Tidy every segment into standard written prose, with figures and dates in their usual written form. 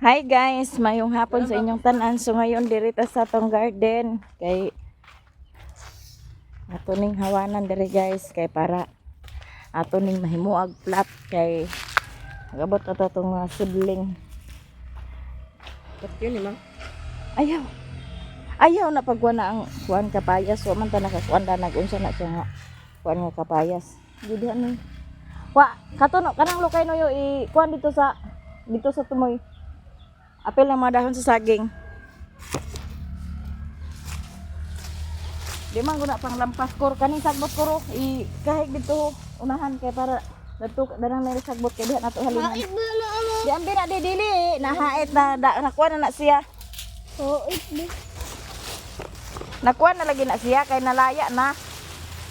Hi guys, mayong hapon sa inyong tanan. So ngayon diri ta sa atong garden kay ato ning hawanan diri, guys, kay para ato ning mahimuag plat kay magabot ato atong mga sibling. Ba't yun, eh, ma'am? Ayaw. Ayaw na pagkuha na ang kuan kapayas. Wa man ta nakakuan da nag-unsa na siya nga kuan nga kapayas. Gidi ano. Wa katuno kanang lukay no yo i kuan dito sa tumoy. Apil ang mga dahon sa saging. Di man guna pang lampas kor kaning sagbot koro i kahig dito unahan kay para dato danang na sagbot kay diha nato halingan. Hait ba na ano? Di ambi na di dili nahait na da, nakuha na na siya. Hait ba? Nakuha na lagi na siya kay nalaya na.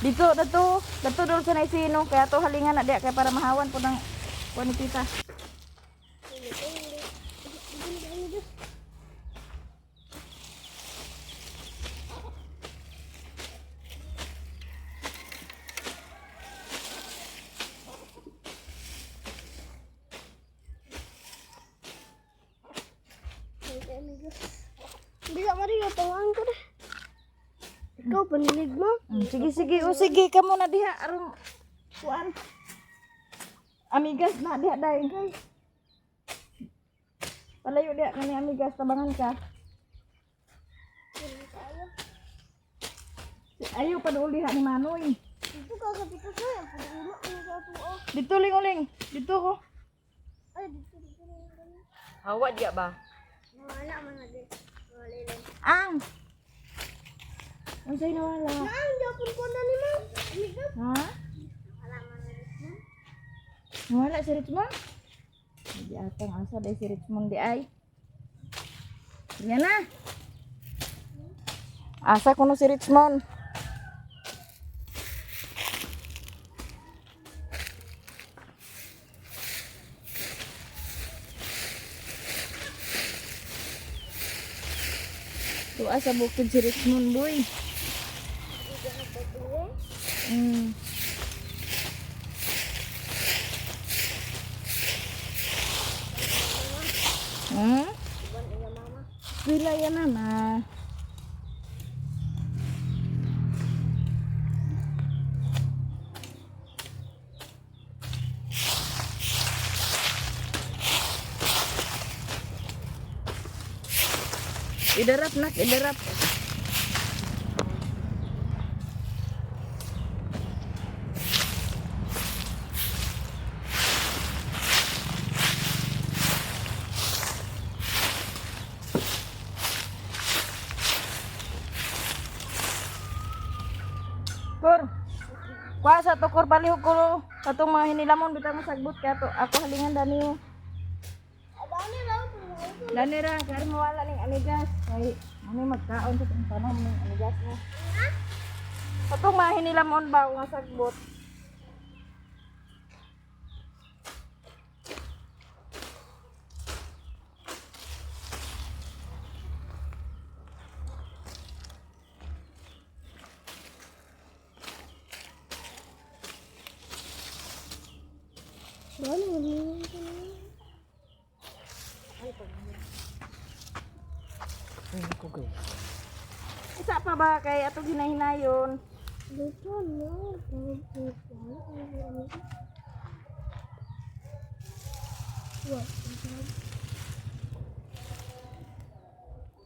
Dito, dato, dato dul sa naisino kaya to halingan na diya kay para mahawan po ng kuha ni tita. Bisa ka rin, pangaan ko na. Ikaw, panilig mo. Sige, sige, o sige ka muna diha aron kuan. Amigas na diha dai. Palayo diha kani amigas, tabangan ka. Ayaw pa dool diha ni Manoy. Dito ka sa pito sa'yo. Pag-ulo, ano sa tuo? Dito ling uling, dito ko. Ay, dito, dito. Dito. Hawa diya ba? Wala man na din. Wala lang. Ang. Unsay nawala? Naan, japon ko na ni ma'am. Amigas. Ha? Wala man na din. Wala si Richmond? Hindi atang asa dahil si Richmond di ay. Yan na. Asa kuno si Richmond? Tuwa sa bukid si Richmond, boy. Pila yan na na. Idarap nak, idarap. Kor. Kuha sa to kor palihog ko katong mga hinilamon bitaw masagbot kaya to ako halingan dani. Adani lang. Dani ra kay mawala ning amigas kay ano magkaon sa tong tanom ning amigas mo. Katong mga hinilamon ba nga sagbot. Dani, wala. Ay, ko guys. Isa pa ba kay atong hinahinayon? Dito na.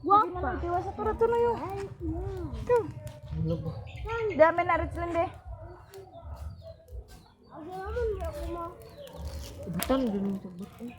Guwapa. Tiwa sa turo to na yun. Ito. Ano ba? Dami na Richland eh. Ako naman, di ako ma... Ibutan, ganun sa butan.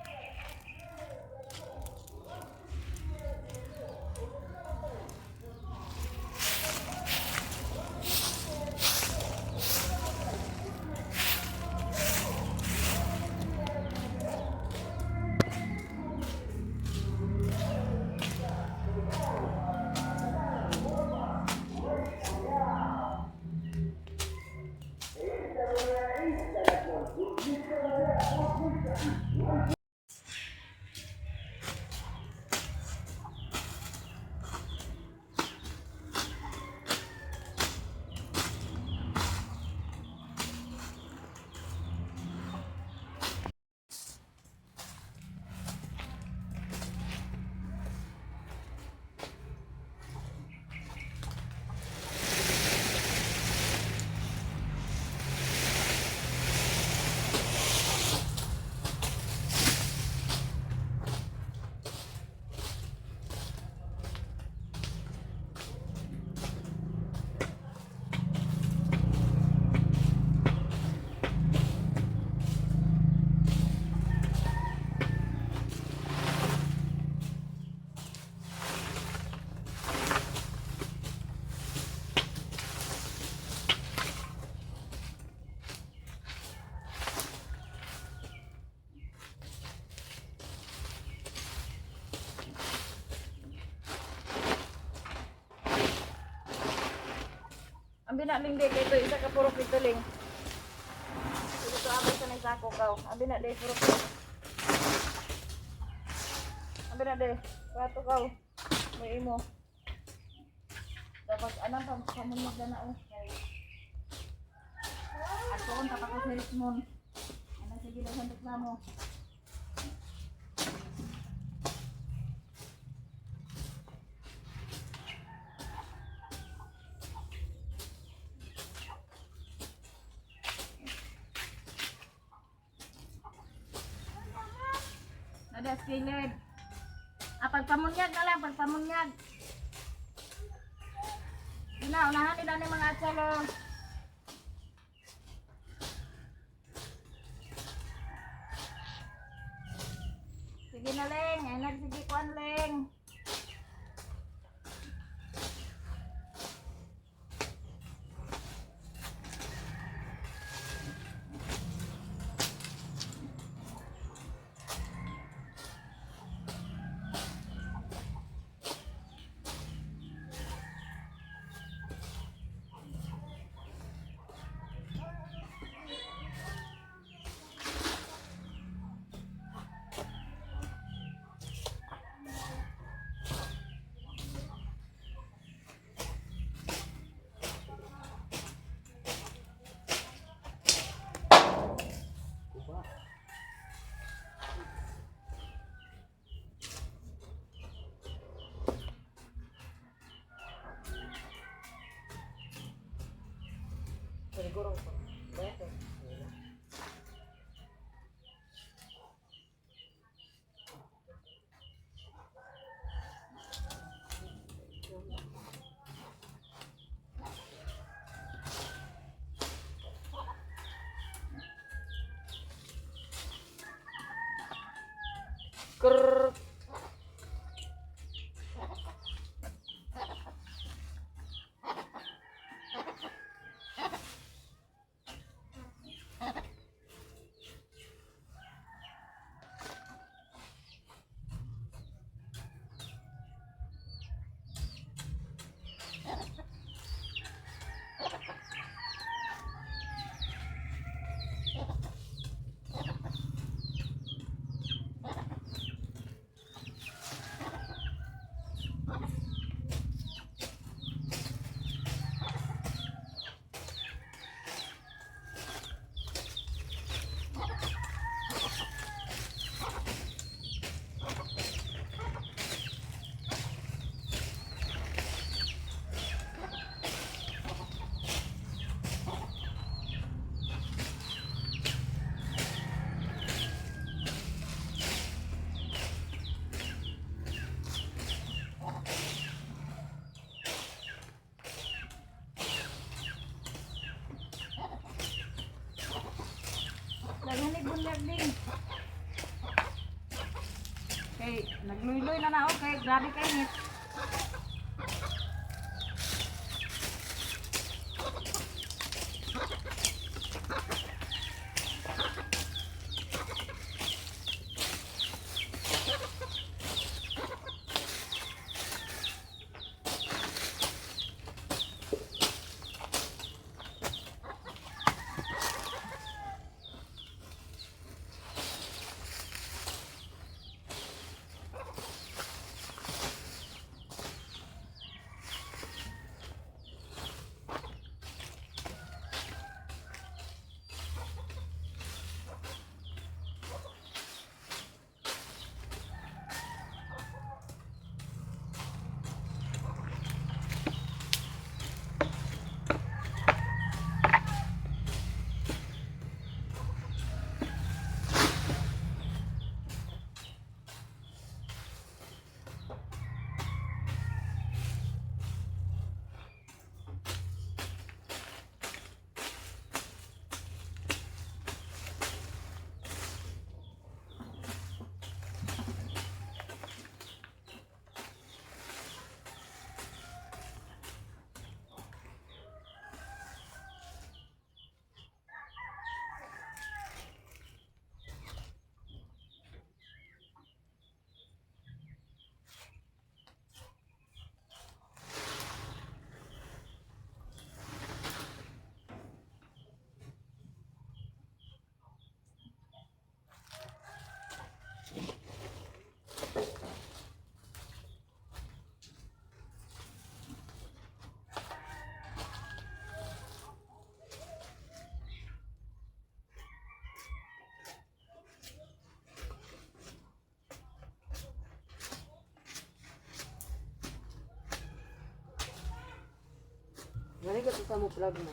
Abi na, Ling, di kay ito isa ka purok ito, Ling. Ito abay sa nay sako kaw. Abi na di purok. Abi na di. Kwato kaw. May imo. Dapat anang pam pamunyag na na oh. Atoon ta pa ko sa Richmond. Anang sige lang sa reklamo. Nada skilled. Ah, pagpamunyag na lang, pagpamunyag. Ina, unahan nila ni mga atsalo. Sige na, Leng. Ay, nagsige kuan, Leng. Kuba. Siguro ko. Beto. Krrrr. Daghan ni bunyag din. Kay nagluyloy na na ako kay grabe kainit. Naligot sa mo plug mo.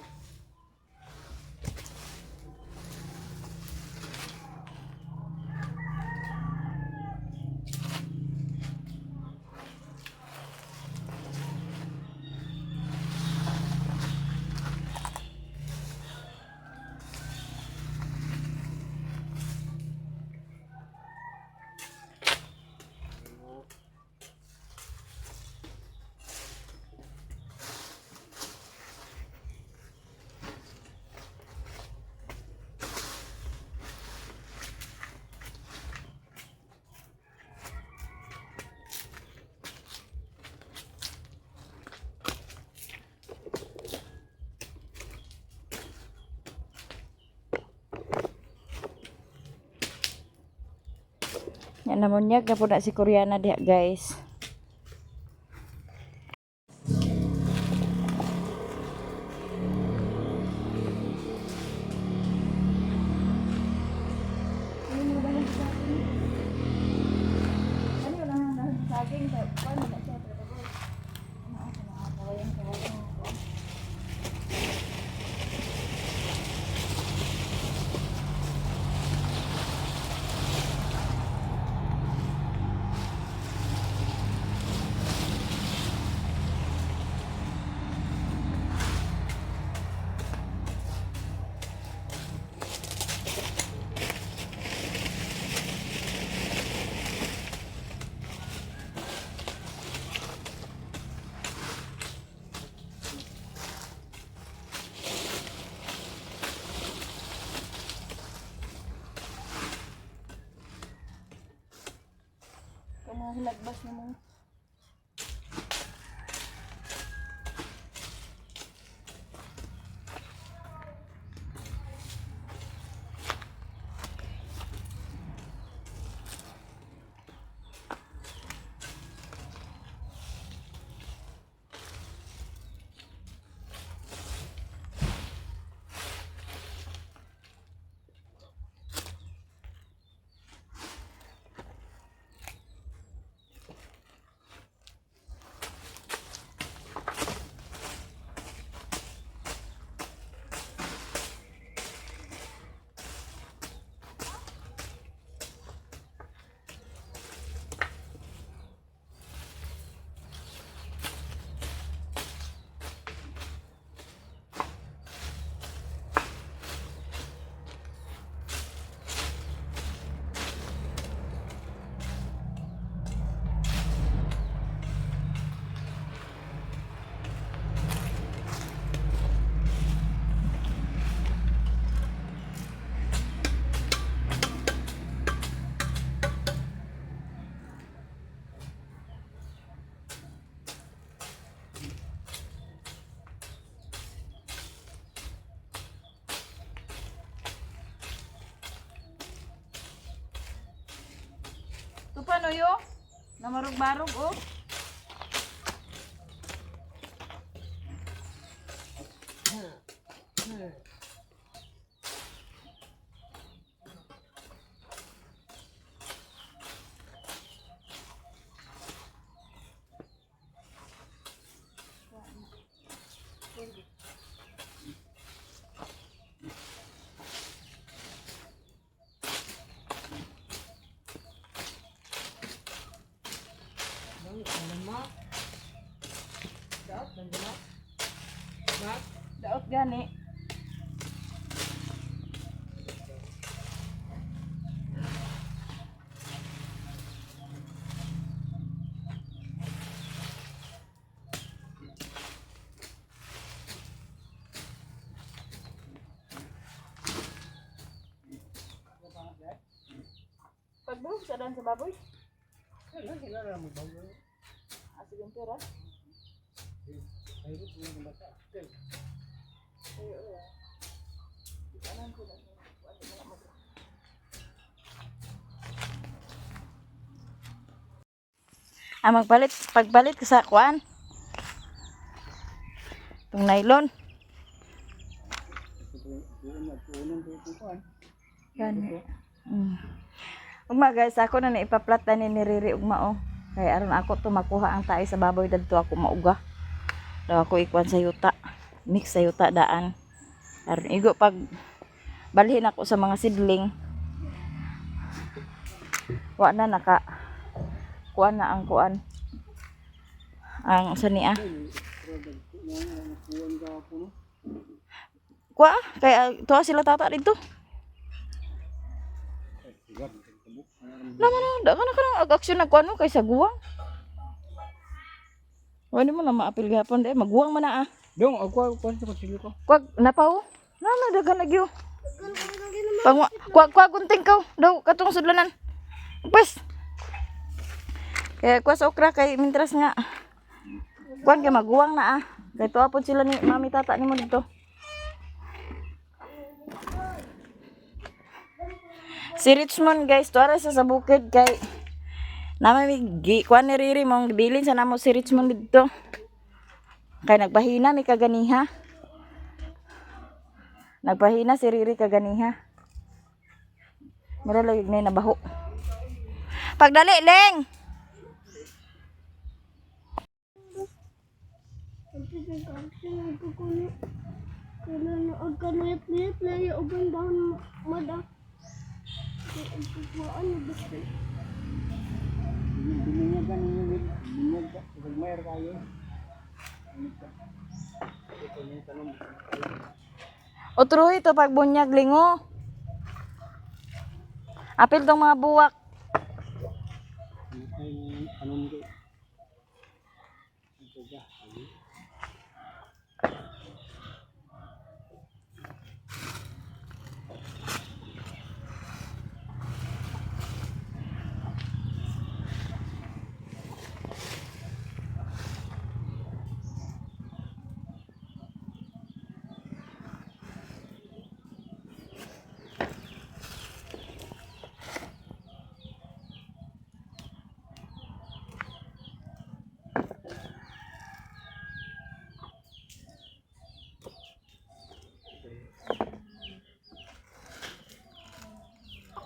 Yan namunyag na po na si Koreana diha, guys. Mga hilagbas na mo. Tupa no yo? Namarog-barog oh. Ano ma? Daot man ma. Ma? Daot gani. Pagbuhok sa daan sa baboy. Ano sila ra mo bago? Ah, sige, pera. Ay, ko mo bata. Ah, magpalit, pagpalit ka sa kuan. Itong nylon. Gani. Ugma guys, ako na naipaplata ni Riri ugma oh. Kay aron ako to makuha ang tae sa baboy dadto ako mauga. Daw ako ikuan sa yuta. Mix sa yuta daan. Aron igo pag balhin ako sa mga sidling. Wa na naka kuan na ang kuan. Ang sa niya. Kuha, kaya tuwa sila tata dito. Naman na, da ka na ka na action na kuan mo kay sa guwang. Wala mo na maapil gapon dai maguwang man na ah. Dong, ako ako sa kutsilyo ko. Kuwag napaw. Na na dagan na gyo. Pang kuwag kuwag gunting ka daw katong sudlanan. Pwes. Kaya kuwa sa okra kay mintras nga. Kuan kay maguwang na ah. Kay tuwa pod sila ni mami tata nimo dito. Si Richmond guys, tuwa ra siya sa bukid kay Nama mi gi kuan ni Riri mong gibilin sa namo si Richmond dito. Kay nagpahina mi kaganiha. Nagpahina si Riri kaganiha. Mura lagi na nabaho. Pagdali, Leng! Bininyagan ninyo, binyag ka. Mayar kayo. Otro ito pag bunyag lingo. Apil tong mga buwak. Ay, anong ko? Ito ba?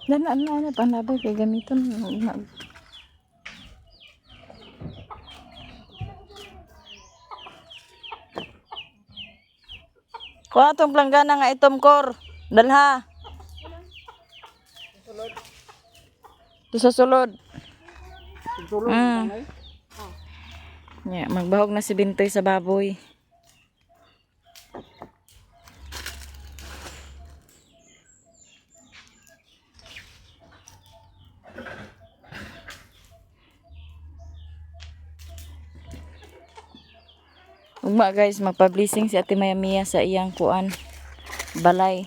Dana na na panlaboy kay gamiton. Kuha tong planggana nga itom kor. Dalha. To sa sulod. Sulod. Mm. Yeah, magbahog na si Bintoy sa baboy. Ugma guys, magpa-blessing si Ate Maya Mia sa iyang kuan balay.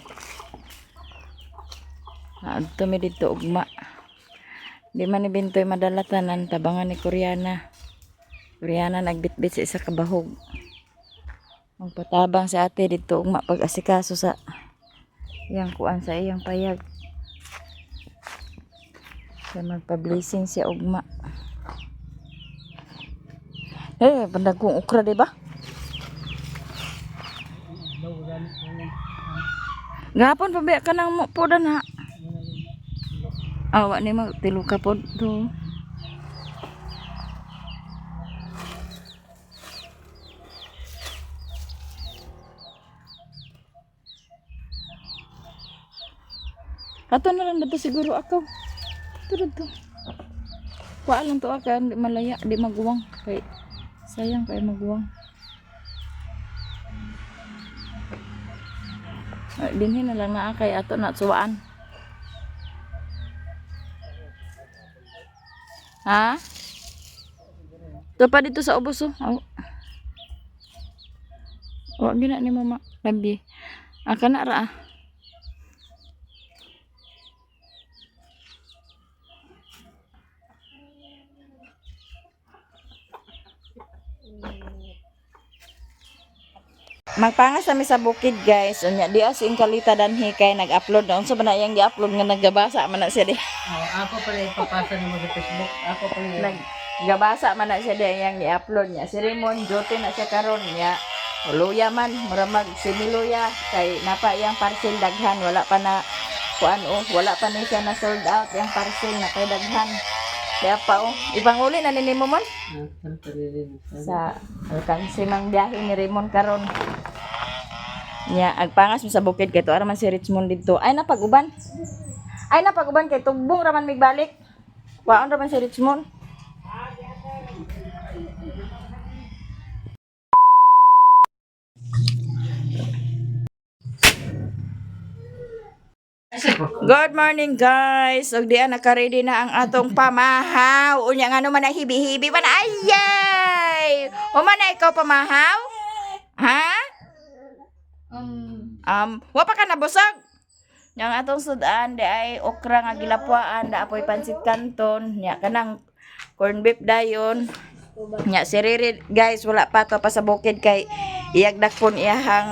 Adto mi didto ugma. Di man ni Bintoy madala tanan tabangan ni Koreana. Koreana nagbitbit sa isa ka bahog. Magpatabang si ate didto ugma pag-asikaso sa iyang kuan sa iyang payag. Kaya magpa-blessing siya ugma. Eh, pandagkong okra, di ba? Gapon pa ba ka nang mo po na. Awa ni mo tiluka po do. Ato na lang dito siguro ako. Ito dito. Kuha lang to ako, di malaya, di maguwang. Kay, sayang kay maguwang. Ay, dinhi na lang naa kay ato na suwaan. Ha? Ito pa dito sa ubos oh. Oh. Wa gina ni mama lambi. Aka na ra ah. Magpangas kami sa bukid guys. Unya di as in kalita danhi kay nag-upload na unsa ba na iyang gi-upload nga naggabasa man na siya di. Oh, ako pala ipapasa nimo sa Facebook. Ako pala. Naggabasa man na siya di iyang gi-upload niya. Si Raymond duty na siya karon niya. Luya man, mura mag similuya kay napa iyang parcel daghan wala pa na kuan oh, wala pa ni siya na sold out iyang parcel na kay daghan. Kaya pa oh, ipanguli na nini mo man sa alkansi mang biyahe ni Raymond karon. Nya, agpangas mi sa bukid kay tuara man si Richmond didto. Ay na pag-uban. Ay na pag-uban kay tugbong ra man migbalik. Waon ra man si Richmond. Good morning, guys. Ug diyan naka-ready na ang atong pamahaw. Unya ngano man na hibi-hibi man ayay. Human na ikaw pamahaw? Ha? Wa pa ka nabusog? Yang atong sudan di ay okra nga gilapwaan da apoy pansit canton nya kanang corn beef dayon. Nya si Riri guys wala pa to pa sa bukid kay iyagdakpon iyahang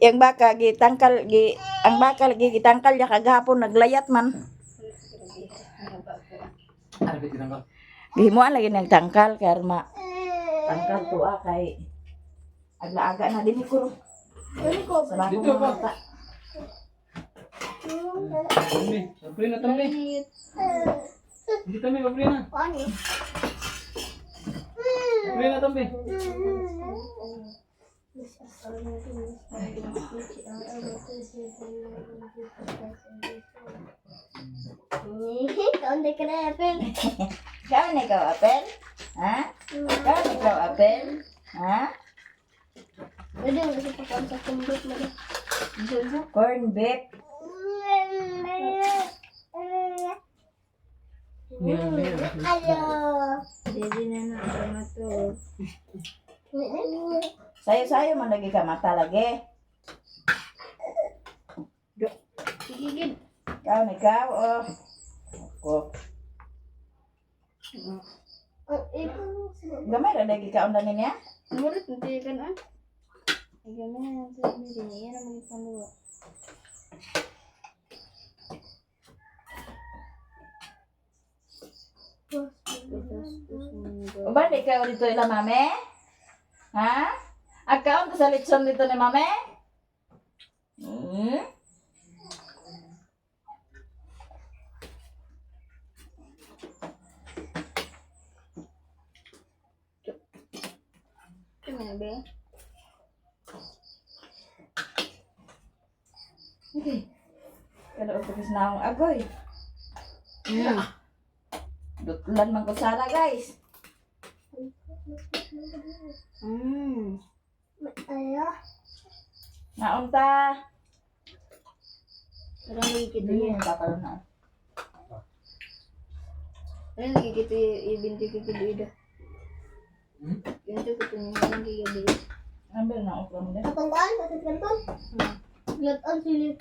iyang baka gitangkal gi ang baka gi gitangkal niya kagahapon naglayat man. Gihimuan lagi ng tangkal kay ma tangkal tuwa kay aga-aga na din ko. Sa bagong Dito ba? mga bata. Tambi, pabri na tambi. Hindi tambi, pabri na. Pabri na tambi. Kaunti ka na, Apple. Kaon ikaw, apel? Ha? Kaon ikaw, apel? Ha? Pwede mo kasi pagkaon sa kumbot mo. Corn beef. Hello. Dili na na tomato. Sayo-sayo man lagi ka mata lagi. Gigigid. Kaon ikaw, oh. Ako. Gamay ra lagi kaon na niya. Murit, hindi ka na. Ay, gamay na sa hindi. Yan ang mga panuwa. Uban ikaw dito ila mame? Ha? Agkaon ka sa litson dito ni mame? Hmm? Ito na ba? Okay. Pero tapos na akong agoy. Dutlan man ko sara, guys. Ayo. Naunta. Parang nagigito Hindi yun. yung papalo na. Parang nagigito yung ibinti ko kilo. Hmm? Yung ko ito yung gabi. Ang bel na okra mo din. Atong kuan, sa kanton. Glatan silip.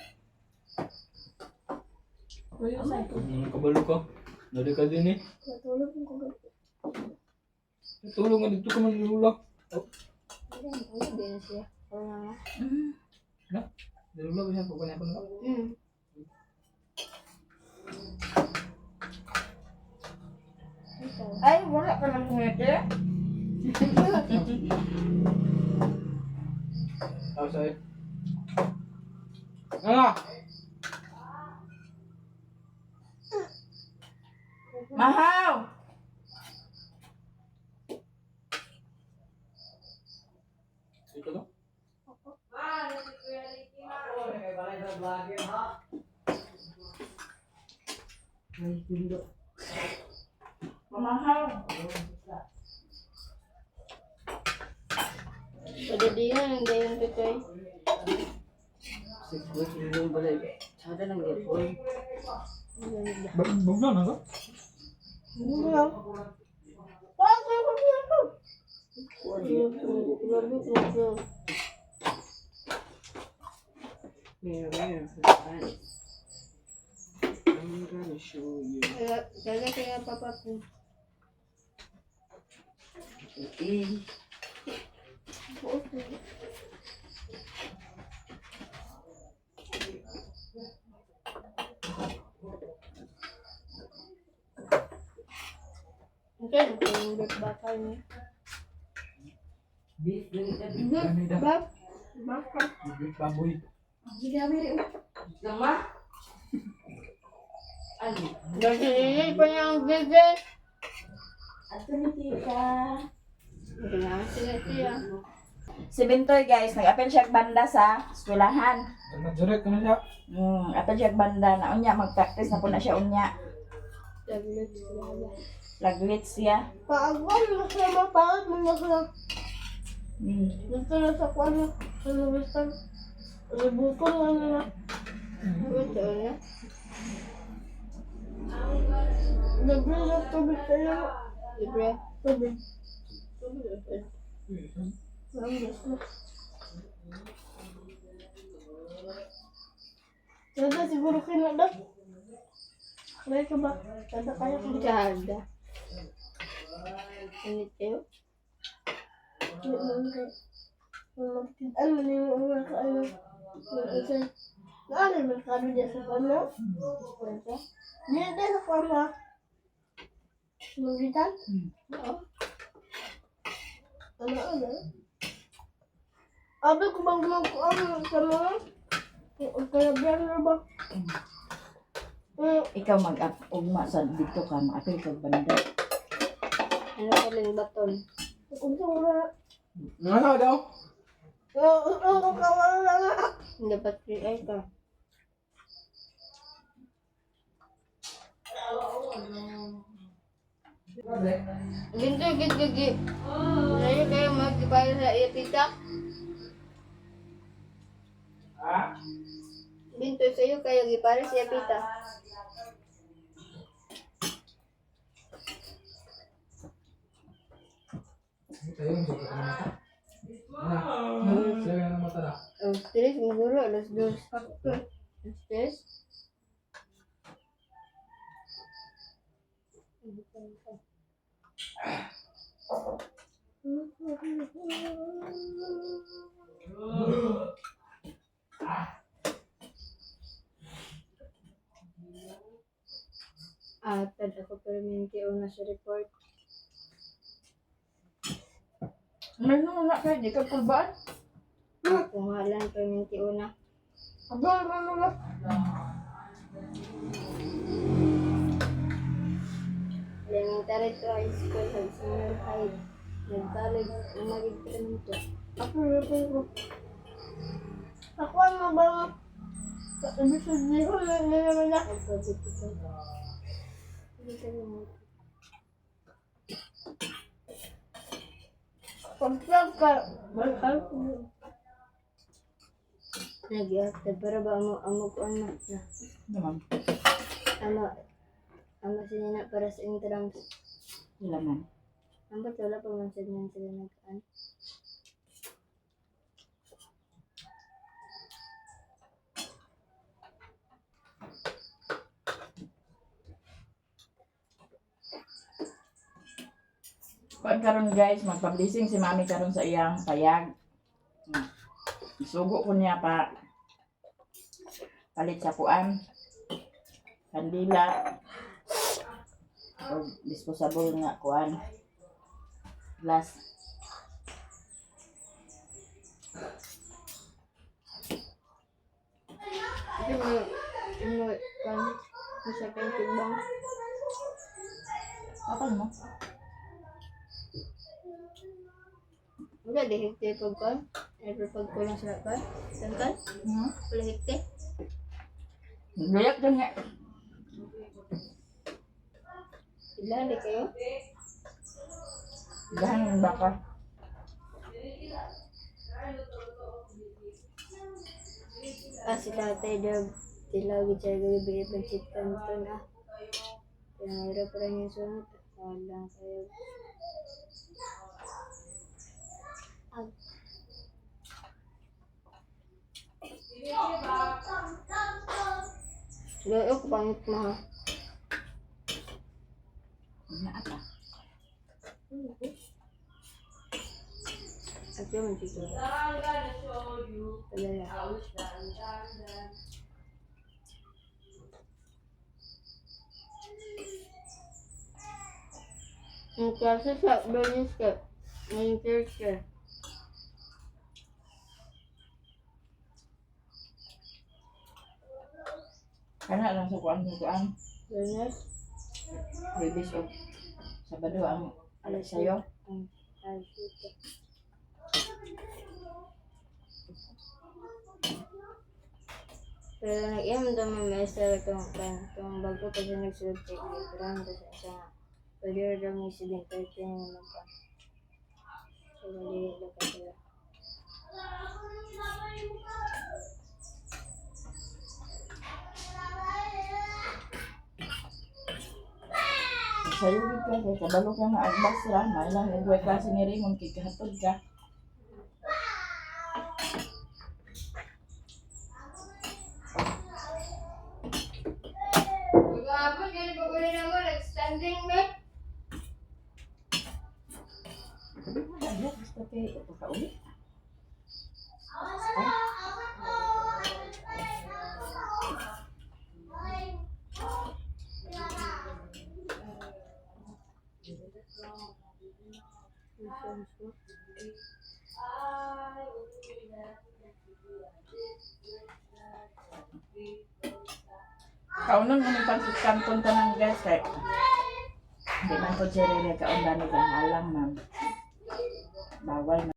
Ano kabalo ka? Dali ka din eh. Natulog ko gabi. Tulong nga dito ka man lula. Oh, Ano din siya? Wala nga. na. Lula ba siya pag pa na. Ay, wala ka lang ngiti. Tapos ay. Ah! Mahaw! Dito to. Mamahaw! Pwede din yun, ang gayon pitoy. Bugna na ka? Ano lang? Wala ko yung ko. Grabe ko. I'm gonna show you. Kaya kaya papa ko. Okay, yung bakal niya. Bak. Bakal. Beef baboy. Nagsisilip pa niya ang gigil. Ato ni tita. Nga sila siya. Si Bintoy, guys, nag-apel siya og banda sa eskwelahan. Nag-direct na siya. Apel siya og banda na unya mag-practice na po na siya unya. Laglits siya. Paagwan mo siya mapagod mo na siya. Dito na sa kwan na. Ano basta? Libutan na nila. Ito na. Libre na tubig tayo. Libre. Tubig. Tubig. Ang gusto. Sada siguro kinada. Kaya ka ba? Sada kaya ka. Sada. Init kayo? Ano na yung mga kaano? Naano man kano diya sa kano? Diya diya sa kano. Magitan? Oo. Ano ano? Abi ko bang magkuan sa mga? Kalabian na ba? Ikaw mag-ugma sa dito ka, mag-apel kag banda. Ano ka lang baton? Unsa mo na? Ano daw? Oo, oo, kawala na. Dapat ay ka. Ginto, git, git, git. Layo kayo magkipala sa iya, tita. Ha? Ginto, sa iyo kayo gipala sa iya, tita. Tayo yung sukat na mata. Sila na mata na. Oh, tres, siguro, 2:00. 3:00. Ah, tad ako permanente una sa report. May na kayo, di ka pulbaan. Kung halan permanente una. Aba, ano na. Elementary to high school, high senior high, nag-college, naging permanente. Ako rin ko. Ako ano ba? Ibig sabihin ko na naman na. Alphabetical. Hindi ka naman. Pag-vlog ka, balikan ko. Nag-iapta para ba amo amo ko ano na Naman, ama ama sila na para sa intrams. sila man. Ang ba't wala pa man sila nang sila nag-an. Kuan karon, guys, magpa-blessing si mami karon sa iyang payag. Isugo ko niya pa palit sa kuan. Kandila. O disposable nga kuan. Glass. Ito mo mo kan sa kay tigbang. Kapal mo. Wala di hikte pag kan. Every pag kulang sa kan. Tantan? Wala hikte. Gayak din nga. Ilan di kayo? Dahan baka. Ah, si tatay daw tilawig siya gabi pansit kanton ah. Pinahira pa rin yung sunod. Wala kayo. Ag. Gayo ko pangit mo ha. Nga ata. At yun, dito. Wala. Ang klase sa Bernice ka. Ngayong church ka. Kana lang sa kuan. Bernice? Release of Sabado ang Alas sa'yo? Alas 7. Pero nag-iyam daw may maestra itong kan, itong bago pa siya nagsulod sa iyo, pero ang sa isa nga. Pwede rin daw may 7:30 na naman pa. So, mali lang pa sila. Sa'yo gid ka kay kabalo ka nga agbas ra, may lang nagway klase ni Raymond kay kahatod ka. Pag-aapon, ganun pag uli na mo, nag-standing ba? Wala, basta kay pagkauli. Kaunon mo ni pansit canton ta ng guys kay di man ko cherry kaon dani kay halang man. Bawal.